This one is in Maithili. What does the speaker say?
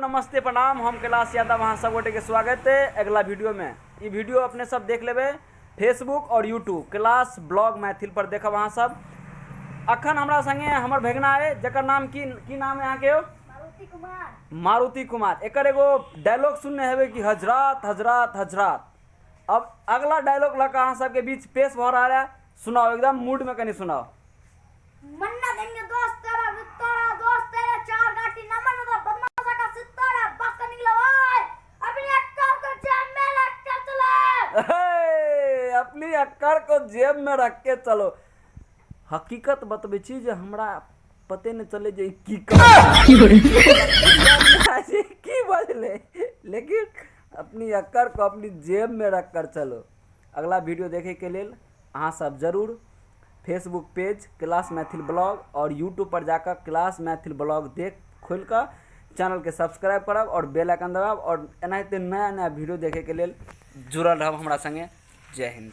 नमस्ते, प्रणाम। हम कैलाश यादव, अहाँ सब गोटे के स्वागत है अगला वीडियो में। ई वीडियो अपने सब देख लेबै फेसबुक और यूट्यूब कैलाश ब्लॉग मैथिल पर देखब अहाँ सब। अखन हमरा संगे हमर भगना है, जकर नाम की की नाम है अहाँके यौ? मारुति कुमार। मारुति कुमार। एकर एगो डायलॉग सुनने हेबै कि हजरात हजरात हजरात। अब अगला डायलॉग लऽ कऽ अहाँ सबके बीच पेश भऽ रहल है। सुनाउ, एकदम मूड में कनि सुनाउ। मन्ना देंगे दोस्त तेरा वित्तोरा, दोस्त तेरे चार गाठी नंबर में तो बदमाशा का सित्तोरा, बस का निकला ओए अपनी अक्कड़ को जेब में रख के चले। हे, अपनी अक्कड़ को जेब में रख के चलो। हकीकत बतबै छी जे हमरा पते नहि चलै जे ई की कह की बजलै, लेकिन अपनी अक्कड़ को अपनी जेब में रख कर चलो। अगला वीडियो देखैके लेल अहाँ सब जरूर Facebook page Kailash Maithil blog और यूट्यूब पर जाकर कैलाश मैथिल ब्लॉग देख खोलि कऽ चैनलके सब्सक्राइब करब और बेल आइकन दबाब और एनाहिते नया नया वीडियो देखैके लेल जुड़ल रहब हमरा सङ्गे। जय हिन्द।